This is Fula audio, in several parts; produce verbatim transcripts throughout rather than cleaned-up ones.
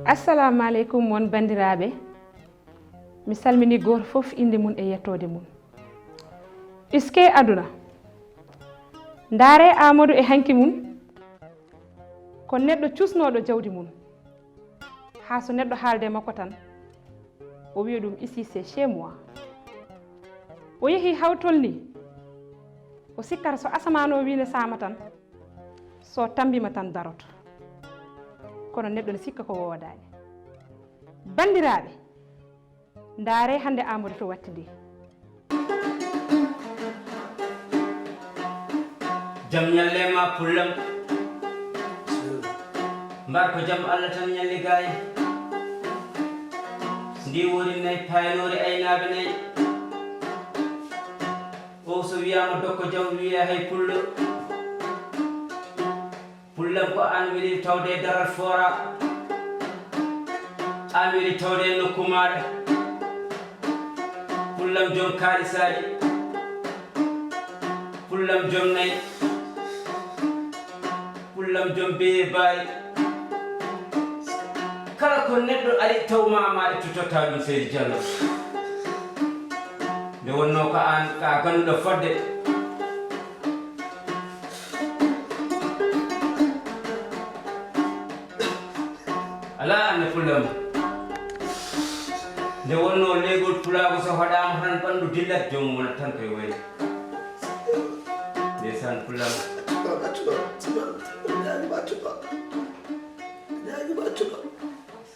Assalamu aleykum, mon banndiraaɓe. Mi salmini gooto fof innde mum e yettoode mum. Iske aduna. Ndaare Amadou e hanki mum. Ko neɗɗo cusnooɗo jawdi mum. Haa so neɗɗo haalde makko tan, o wiya ɗum ici c'est chez moi. O yehi haa o tolni, o sikkata so asamaan o wiine saama tan, so tammbima tan daroto. Kono neɗɗo ne sikka ko woodaani. Banndiraaɓe, ndaare hannde Amadou to watti ndi. Jam ñalle ma pullam. Mbar ko jam Allah tan ñalli gaay. Ndi wori nay paynori aynaaɓe nay. O so wiyaama dokko jam wiya hay pullo. Pullam ko aan weli tawde e daral foora. Aan weli tawde e nokku maaɗa. Pullam jom kaalisaaji. Pullam jom nay. Pullam jom beye baali. Kala ko neɗɗo ari taw ma ma ittu totta ɗum seydi Diallo. Nde wonno ko aan ka ganduɗo fodde. Alaa anne pullam. Nde wonno leegol pulaagu so hoɗaama tan ɓanndu dillat joomum wonat tan koye wayde. Ndeysaan pullam.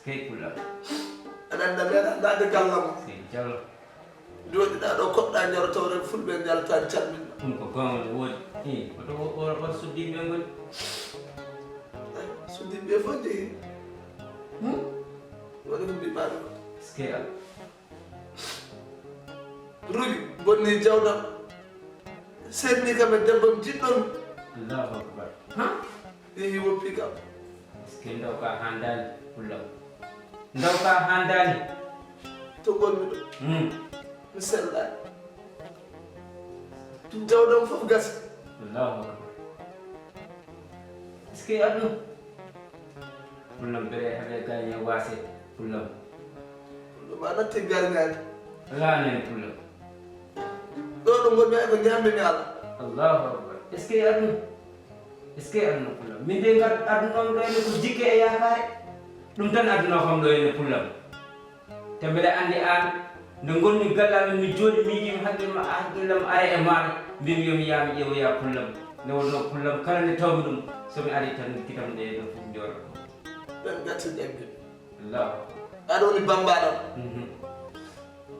Key pullam. Aɗa annda meeɗa ndaade gallam. Sey Diallo. Jooɗiɗaa ɗo koɗɗaa njaro tawre fulɓe njaltaani calminɗo. Ɗum ko goonga no woodi. Ii, oto oto suddiiɓe ngoni. Suddiiɓe fof njehi. Waɗi ko mbimaami ko. Eskey Allah. Ruugi bonni jawdam. Seedni kam e debbo mi jiɗɗo mi. Allahu akbar. Yehi woppi kam. Est-ce que ndaw ka handani pullam? Ndaw ka handani. To gonmi ɗo. Hmm. Mi sellaani. Jawdam fof gasi. Allahu akbar. Est-ce que aduna? Pullam bere haɓe gañe wase pullam. Pullo ma natti gargaade. Alaa nene pullam. Ɗo ɗo ngonmi ay ko ñammi mi ala. Allahu akbar. Est-ce que aduna? Est-ce que aduna pullo? Min de ngar aduna on ɗo ene ko jikke e yaakaare. Ɗum tan aduna o kam ɗo ene pullam. Te mbeɗa anndi aan nde ngonmi galle amen mi jooɗi miijiimi haqqille ma haqqillam ara e maaɗa mbimi yo mi yaa mi ƴeewoya pullam. Nde wonno pullam kala nde tawmi ɗum so mi ari tan kitam ɗe ɗo fof jooɗo. Ɗen gatti jagge. Allahu. Aɗa woni bambaɗam.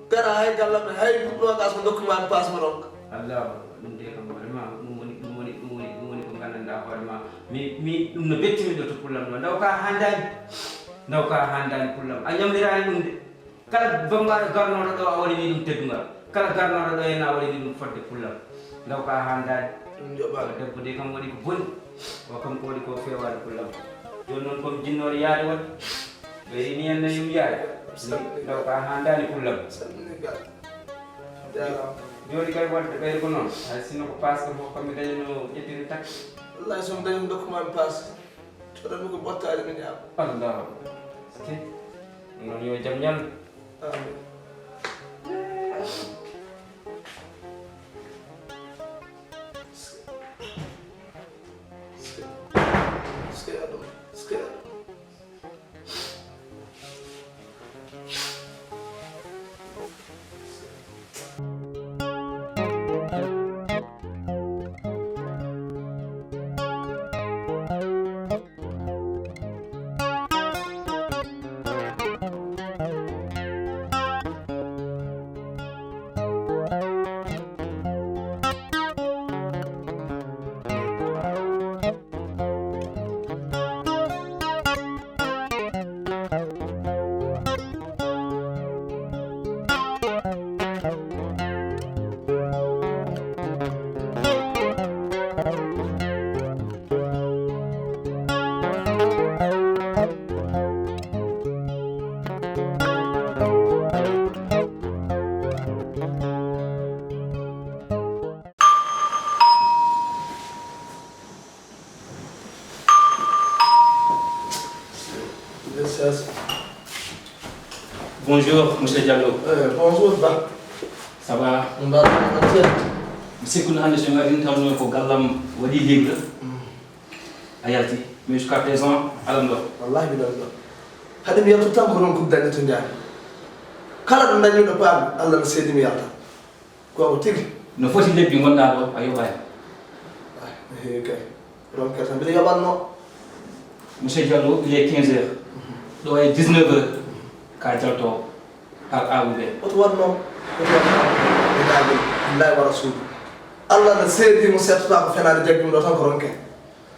Gara hay galla men hay buɗɗo waga so dokkuma mi passe mo ronka. Allahu ɗum de kam vraiment ɗum woni ɗum woni ɗum woni ɗum woni ko gandanɗa hoore ma mi mi ɗum no bettimi ɗo to pullam ɗo ndaw ka handani ndaw ka handani pullam a ñamlirani ɗum de kala bambaɗo garnoɗo ɗo a waɗani ɗum teddungal kala garnoɗo ɗo henna a waɗani ɗum fodde pullam ndaw ka handani ɗum joɓa debbo de kam waɗi ko boni o kam ko waɗi ko fewani pullam joni noon komi jinnoɗo yaade waɗi Ɓeydi ni en nani wiyaade. Taw ka handani pullam. Joni kay wonde ɓeyde ko noon. Hay sinno ko passe kam hokka mi dañi no ƴettiri taxe. Wallahi so mi dañi dokkuma mi passe. Coɗanmi ko bottaari mi ñaama. Allah. Ski. Noon yo jam ñal. Amin. Ski. Ski aduna. Ski aduna. Bonjour, monsieur Diallo. Eh, bonjour, Ba. Ça va? Mbaɗa. Monsieur Koun, hannde so mi arii tan ko gallam waɗi libre. Mm. A yalti. Mais jusqu'à présent, aɗa ɗo. Wallahi, mi ɗon ɗo. Haɗi mi yaltu tan ko noon kuddanɗe to njaari. Kala ɗo dañmi ɗo paami, Allah no seedi mi yalta. Goonga tigi. No foti lebbi ngonɗaa ɗo, a yoɓaani. Ah, no heewi kay. Ronker tan mbiɗa yoɓatno. Monsieur Diallo, il est quinze heures. Ɗo e dix-neuf heures, ka jalto par A ou B. Oto waɗ noon. Oto waɗ noon. Billahi, billahi wa rasuli. Allah no seedi mo settata ko fenaande jaggi ɗum ɗo tan ko ronker.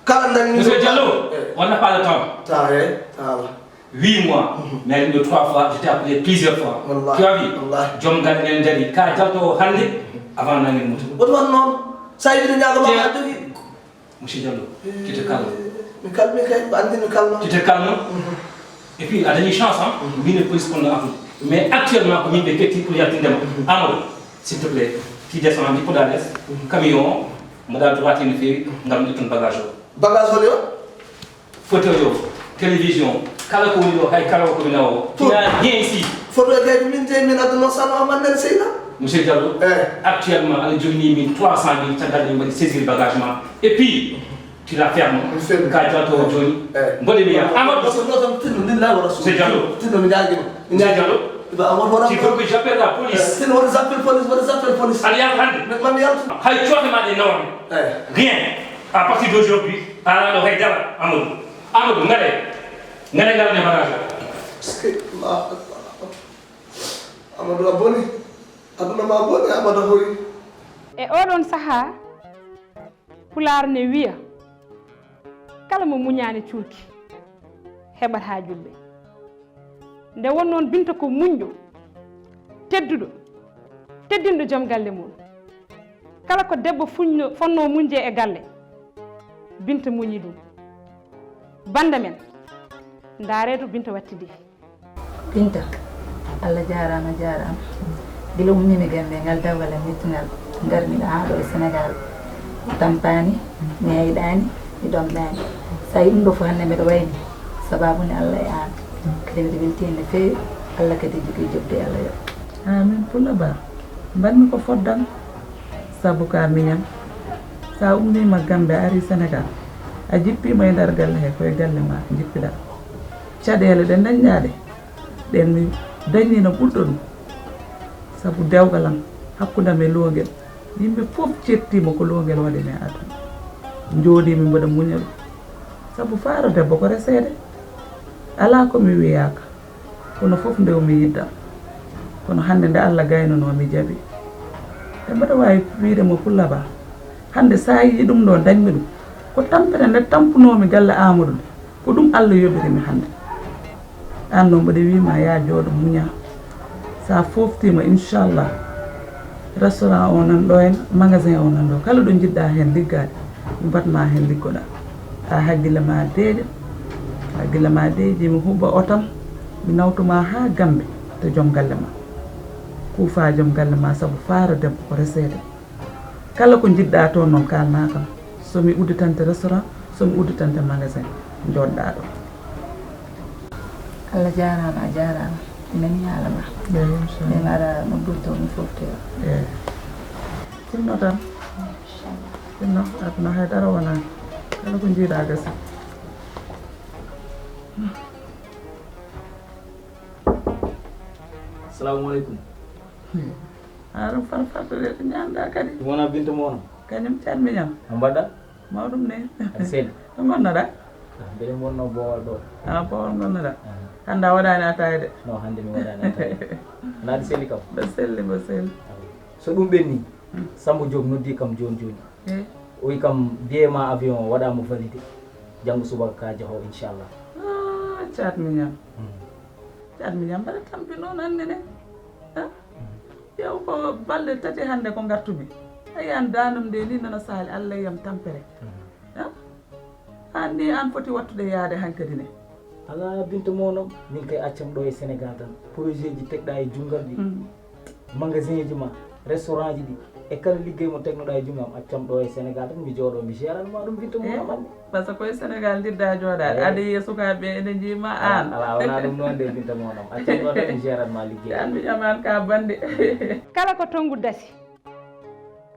Kala dañmi Monsieur Diallo, eh, on n'a pas le temps. Ta, eh, ta Allah. Huit mois, mhm, mi ari ɗo trois fois, je t'ai appelé plusieurs fois. Wallahi, tu as vu? Wallahi. Joom galle men dari, ka jalto hannde, avant nangue muta. Woto waɗ noon. Sa yiɗi ñaago ma, a jogi. Monsieur Diallo, tu te calmes. Eh, mi calme kay, ko anndi mi calme. Tu te calmes. Mhm. Et puis, a dañi chance, hein? Mhm. Min e police kon no afude. Mais actuellement, ko min ɓe ketti pour yaltinde ma. Mhm. Amadou, s'il te plaît, tu descends, mi poda les, mhm, camion o, mbaɗa droite no feewi, ngam ƴettun bagage o. Bagage holi o? Fauteuil o, télévision, kala ko woni ɗo, hay kala ko mi nawa o. Pour- Il n'y a rien ici. Fauteuil kay ko min jeyi, min adduno Sano Amannel Seyna. Monsieur Diallo, eh, actuellement, aɗa jogini min trois cent mille, caggal ɗum mbaɗi saisir bagage ma. Et puis, tu la fermes. Mi ferme. Ka jalto o jooni. Eh. Mboɗe mi yaha. Amadou. Ɗo, ɗo tan tinno, lillahi wa rasul. Monsieur Diallo. Tinno, mi ñaagima. Mi ñaagima. Monsieur Diallo. Ba Amadou, wona. Il faut que j'appelle la police. Eh, tinno, wona j'appelle police, wona j'appelle police. Aɗa yalta hannde? Mi, ma mi yaltu. Hay coofe ma ɗe nawami. Eh. Rien. À partir d'aujourd'hui, a alaa ɗo hay dara, Amadou. Amadou, ngare. Ngare ngal ne bagage. Est-ce que Allahu Akbar. Amadou a boni. Aduna ma boni, Amadou a hoyi. E oɗon sahaa, Pulaar ne wiya, kala mo muñaani cuurki, heɓat haa julɓe. Nde won noon, Binta ko muñɗo, tedduɗo, teddinɗo joom galle mum. Kala ko debbo fuñno-, fonnoo muñde e galle, Binta muñi ɗum. Bannda men, ndaaree to Binta wattidi. Binta, Allah jaaraama, jaaraama. Gila ummiimi Gambie, ngal dewgal am mettungal, ngarmi ɗo haa ɗo e Senegaal. Tampaani, mi hayɗaani, mi ɗomɗaani. So a yii ɗum ɗo fof hannde mbeɗa wayni, sabaabu ne Allah e aan. Kadi mbeɗa weltii heen no feewi, Allah kadi jogii joɓde, Allah yoɓ. Amin, Pullo Ba. Mbaɗmi ko fotdam, sabu ka miñam. So a ummiima Gambie, a arii Senegaal, a jippiima e nder galle he, ko e galle ma njippiɗaa. Caɗeele ɗe ndañɗaa ɗe, ɗeen mi dañii no ɓurɗo ɗum. Sabu dewgal am hakkunde am e loongel, yimɓe fof ceettiima ko loongel waɗi mi e aduna. Njooɗiimi mbeɗa muña ɗum. Sabu faaro debbo ko reseede. Alaa ko mi wiyaaka. Kono fof nde o mi yidda. Kono hannde nde Allah gaynunoo mi jaɓi. E mbeɗa waawi wiyde mo Pullo Ba. Hannde so a yii ɗum ɗo dañmi ɗum. Ko tampere nde tampunoomi galle Amadou nde. Ko ɗum Allah yoɓiri mi hannde. Aan noon mbeɗa wiy ma yaa jooɗo muña. So a fooftiima, inchallah, restaurant o nan ɗo en, magasin o nan ɗo. Kala ɗo njiɗɗa heen liggaade, mi mbaɗ ma heen liggoɗa. Haa hakkille ma deeƴa, hakkille ma deeƴi, mi huɓɓa otam, mi nawtuma haa Gambie to joom galle ma. Kuufa joom galle ma, sabu faaro debbo ko reseede. Kala ko njiɗɗa toon noon, kaalna kam. So mi udditante restaurant, so mi udditante magasin, njooɗɗa ɗo. Allah jaaraama, a jaaraama. Min ñaalama. Eeyi, inchallah. Min ara no ɓuri to mi foftoyo. Eeyi. Tinno tan. Inchallah. Tinno, aduna hay dara wonaa. Kala ko njiiɗa gasi. Assalamu aleykum. Aɗa ɗum farfarde de, ɗum ñaamda kadi. Ɗum wona Binta mo on? Kañum caɗmi ñam. No mbaɗɗa? Mawɗum ni. Aɗa selli? Ɗum ngonnoɗa? Ah, mbeɗen wonno Boowal ɗo. Ah, Boowal ngonnoɗa? Ah. Hannde a waɗaani ataaya de. Non, hannde mi waɗaani ataaya. Wona aɗa selli kam? Mbo selli, mbo selli. Ah. So ɗum ɓenni, hmm, Sammba Diop noddi kam jooni jooni. Eh? O wi kam billet ma avion o waɗaama validé. Janngo subaka ka jaho, inchallah. Ah, caatmi ñam. Hmm. Caatmi ñam, mbaɗa tampi noon hannde ne. Ah? Hmm. Yew ko balɗe tati hannde ko ngartumi. A yiyan daandam nde ni nana saali, Allah yam tampere. An ni an foti wattude yaade hankadi ne. Ala Binta Monam, min kay accam ɗo e Sénégal tan. Projet ji tekɗa e junngal ɗi. Magasin ji ma, restaurant ji ɗi, e kala liggey mo teknoɗa e junngo am, accam ɗo e Sénégal tan, mi jooɗo, mi géran ma ɗum, Binta Monam. Parce que koye Sénégal njiɗɗa jooɗaade. Aɗa yiya sukaaɓe ɓe ene njiima an. Ala, wona ɗum noon de, Binta Monam. Accam ɗo tan, mi géran ma liggey. An mi ƴaman ka bande. Kala ko tonngu dasi,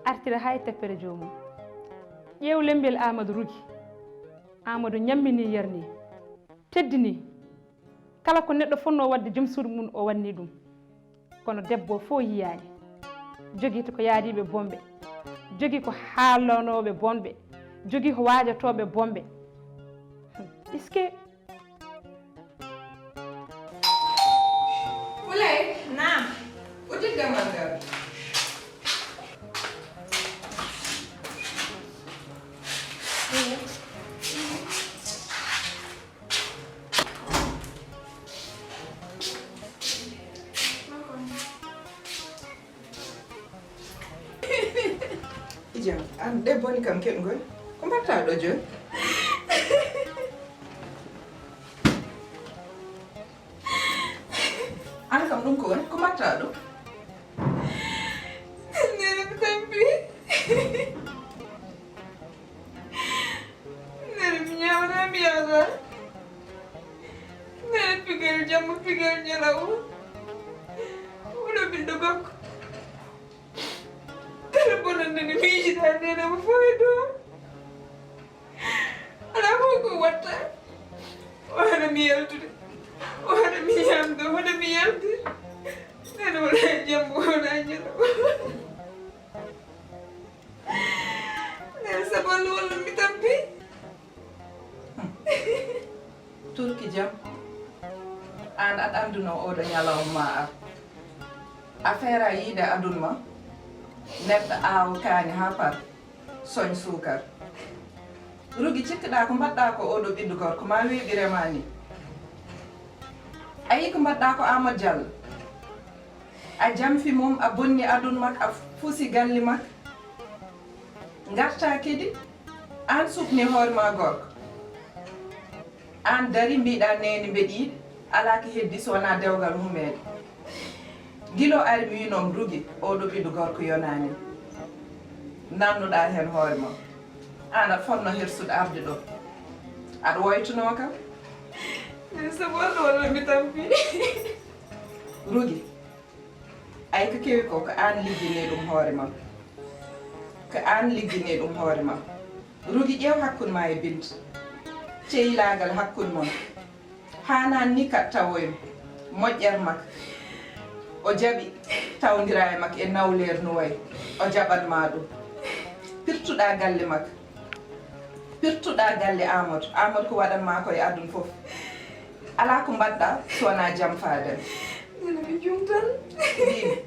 artira haa e teppere joomum. Ƴeew lemmbel Amadou Rugi. Amadou ñammini, yarni, teddini. Kala ko neɗɗo fotnoo waɗde joom suudu mum, o waɗni ɗum. Kono debbo fof yiyaani. Jogii ko yaadiiɓe bonɓe. Jogii ko haalanooɓe bonɓe. Jogii ko waajotooɓe bonɓe. Est-ce que Houlay, naam. Udit damal ngal. Jam, an ɗe boni kam keɗugol. Ko mbatta ɗo jooni? An kam ɗum ko woni? Ko mbatta ɗo? Nene mi tampi. Nene mi ñaawata, mi yalata. Nene pigal jamma, pigal ñalaw. Wala ɓiɗɗo gorko. Kala bonannde nde miijiɗaa nene mo fawi ɗo. Alaa fof ko watta. O haɗa mi yaltude. O haɗa mi ñamde, o haɗa mi yalde. Nene wala jamma, wala ñalaw. Nene sabal walla mi tampi. Turki jam, aan aɗa anndunoo ooɗo ñalawma ma ar. A feera yiide adun ma, neɗɗo aawa kaani haa par, soñ suukar. Rugi, cikkiɗaa ko mbaɗɗaa ko ooɗo ɓiɗɗo gorko, ma weeɓire ma ni. A yii ko mbaɗɗaa ko Amadou Diallo? A jamfi mum, a bonni adun mak, a fusi galle mak. Ngarta kadi, aan suɓni hoore ma gorko. Aan dari mbiɗa nene mbeɗiiɗo, alaa ko heddi so wonaa dewgal humeede. Gila o ari mi wiinoo mo Rugi, ooɗo ɓiɗɗo gorko yonaani. Nannuɗaa heen hoore ma. Aan aɗa fotnoo hersude arde ɗo. Aɗa woytunoo kam. Min sabu Allah walla mi tampi. Rugi. Ay ko kewi ko, ko aan liggini ɗum hoore ma. Ko aan liggini ɗum hoore ma. Rugi, ƴeew hakkunde ma e Binta. Ceylaagal hakkunde mon. Haanaan ni kaɗ tawoyma. Moƴƴere mak. O jaɓi tawdira e mak e nawleer no wayi. O jaɓan ma ɗum. Pirtuɗaa galle mak. Pirtuɗaa galle Amadou. Amadou ko waɗan ma ko e aduna fof. Alaa ko mbaɗɗa so wonaa jam faade. Nene mi jumtan. Mbimi.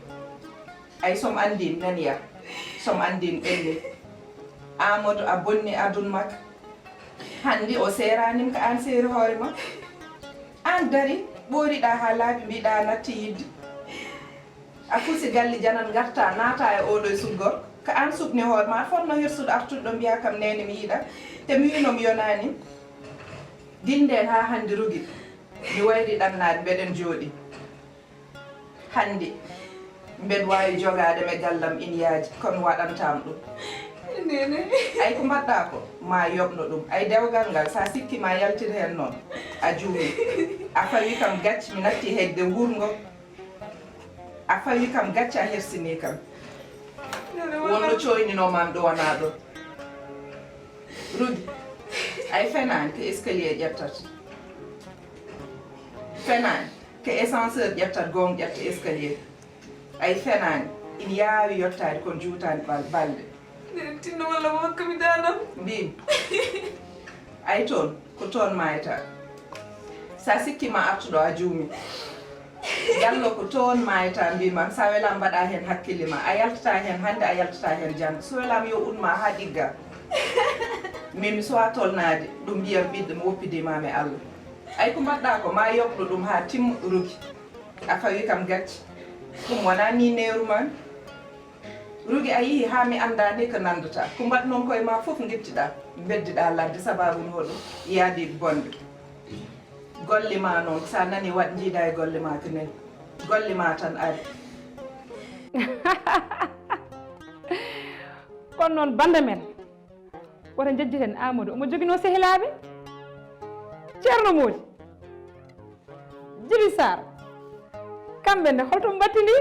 Ay, som anndin naniya. Som anndin ɓelle. Amadou a bonni adun mak. Hannde o seeranim ko aan seeri hoore ma. Aan dari, ɓooriɗaa haa laaɓi, mbiɗa natti yidde. A fusi galle janat ngarta, naata e oɗo e sudgor. Ko aan suɓni hoore ma, a fotno hirsude artude ɗo mbiya kam nene mi yiɗa. Te mi wino mi yonani. Gilden haa hannde Rugi. Mi wayri ɗannaade, mbeɗen jooɗi. Hannde, mbeɗa waawi jogaade me gallam ina yaaji, kono waɗantaam ɗum. Nene. Ay ko mbaɗɗa ko, ma yoɓno ɗum. Ay dewgal ngal, sa sikki ma yaltir heen noon, a juumi. A fawi kam gacce, mi natti hedde nguurngo. A fawi kam gacce, a hersini kam. Nene, wonno wonno coyninoo ma ɗo wonaa ɗo. Rugi, ay fenaani ko escalier ƴettata. Fenaani. Ko ascenseur ƴettat, goonga ƴetta escalier. Ay fenaani, ina yaawi yottaade kono juutaani bal-, balɗe. Nene tinno walla mo hokka mi daanam. Mbimi. Ay toon, ko toon maayata. Sa sikki ma artuɗo a juumi. Gallo ko toon maayata mbima, sa welaama mbaɗa heen hakkille ma. A yaltata heen hannde, a yaltata heen janngo. So welaama yo un ma haa ɗigga. Min mi suwa tolnaade, ɗum mbiyam ɓiɗɗo mi woppidii ma mi Allah. Ay ko mbaɗɗa ko, ma yoɓno ɗum haa timma Rugi. A fawi kam gacce. Ɗum wonaa ni neeru maa. Rugi a yii haa mi anndaani ko nanndataa. Ko mbaɗ noon koye maa fof ngittiɗaa, mbeddiɗaa ladde sabaabu no hoɗum yaadiiɗo bonde. Golle maa noon, so a nanii waɗ njiidaa e golle maa ko nani. Golle maa tan ari. Kono noon bannda men, woto njejjiten Amadou, omo joginoo sehilaaɓe. Ceerno Moodi, Jibi Saar, kamɓe nde holto mbattidi?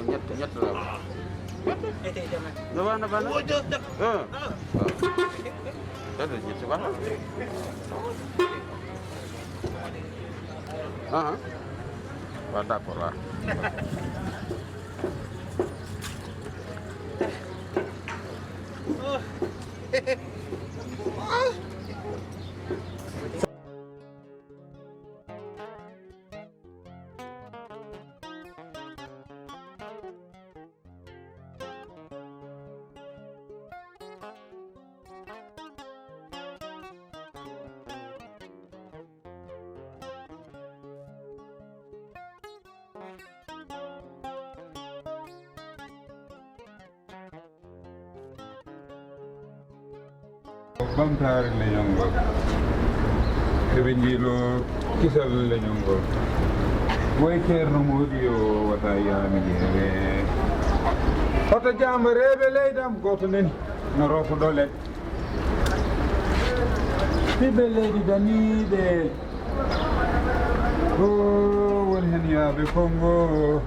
Ñett, ñett la. No baax na, baax na. Ah, waaw. Ñett, ñett baax na. Ah, ah. Waaw, d'accord, waaw. Ɓamtaare leñol ngol, eɓe njiiloo kisal leñol ngol. Woy Ceerno Moodi o wata yaami yeewe. Hoto jaambareeɓe leydam gooto nani no rooto ɗo leɗɗe. Ɓiɓɓe leydi daniiɓe. O woni heen yaaɓe Konngo.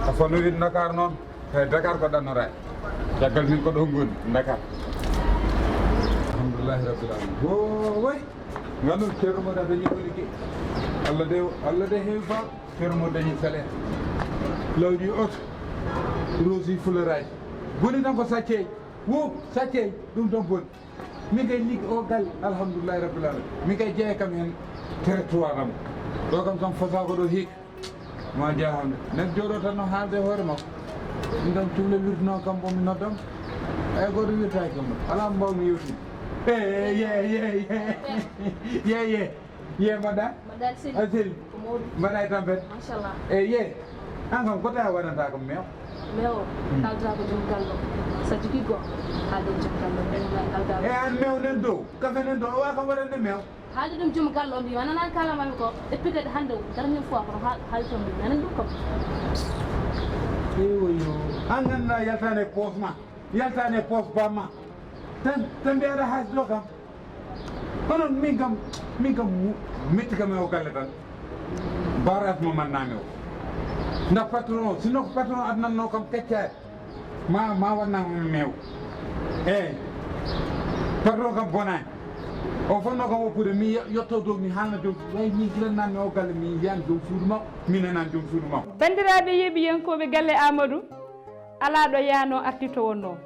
A fano wiide Dakar noon. Eyi, Dakar ko ɗannoraade. Caggal min ko ɗo ngoni, Dakar. Alhamdulillahi rabbil alamin. Woway. Nganndon Ceerno mo dañi ko ligge. Allah de, Allah de heewi faam. Ceerno mo dañi salaire. Lawƴi oto. Roosi fularaaji. Boni tan ko sacceeji. Wo, sacceeji. Ɗum tan boni. Min kay ligge o galle. Alhamdulillahi rabbil alamin. Min kay jeeya kam heen territoire am. Ɗo kam kam fota ko ɗo hiik. Ma jaaxal. Neɗɗo jooɗo tan no haalde e hoore makko. Min kam cuule wirtuno kam, bon mi noddam. Ay gooto wirtaaki kam. Alaa mo mbaawmi yewtude. Eh, ye, ye, ye. Ye, ye. Ye, mbaɗɗa? Mbaɗɗa seli. A seli. Ko mawɗum. Mbaɗɗa e tampere? Machallah. Eh, ye. An kam, ko tawa waɗanta kam meew? Meew o, hmm, kaalata ko joom galle o. So a jogii goɗɗo, haalde joom galle o. Meew o, kaalata ko. Eh, an meew nan dow, kafe nan dow, o wawa kam waɗande meew? Haalde ɗum joom galle o, mbiimi, a nanaani kaalammaami ko, e piquet hannde o, dernière fois kono haal-, haalde ɗum, mi nanaani ɗum kam. Eewa yo, an ngannduɗaa yaltaani e poos ma, yaltaani e poos bamma, tan, tan mbiyaɗa haasi ɗo kam. Kono min kam, min kam mu-, metti kam e o galle tan. Barage mo mannami o. Ndax patron o, sinno ko patron adnanno kam kaccaari. Ma, ma wannama meew. Eyi. Patron kam bonani. O fonno kam woppude, mi yo-, yetto dow, mi haalna dow. Way min gila nanmi o galle, mi yiyan dow suudu makko, mi nanan dow suudu makko. Banndiraaɓe yeeɓiyankooɓe galle Amadou, alaa ɗo yaano arti to wonno.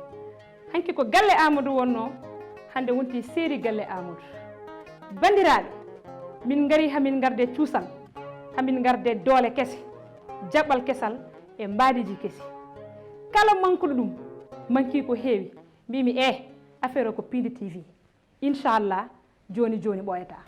Hanki ko galle Amadou wonno, hannde wonti seeri galle Amadou. Banndiraaɓe, min ngari hamin ngarde cuusal, hamin ngarde doole kese, jaɓɓal kesal e mbaadiiji kesi. Kala mankuɗo ɗum, manki ko heewi, mbiimi, eh, affaire o ko Piindi T V. Inchallah, jooni jooni ɓooyataa.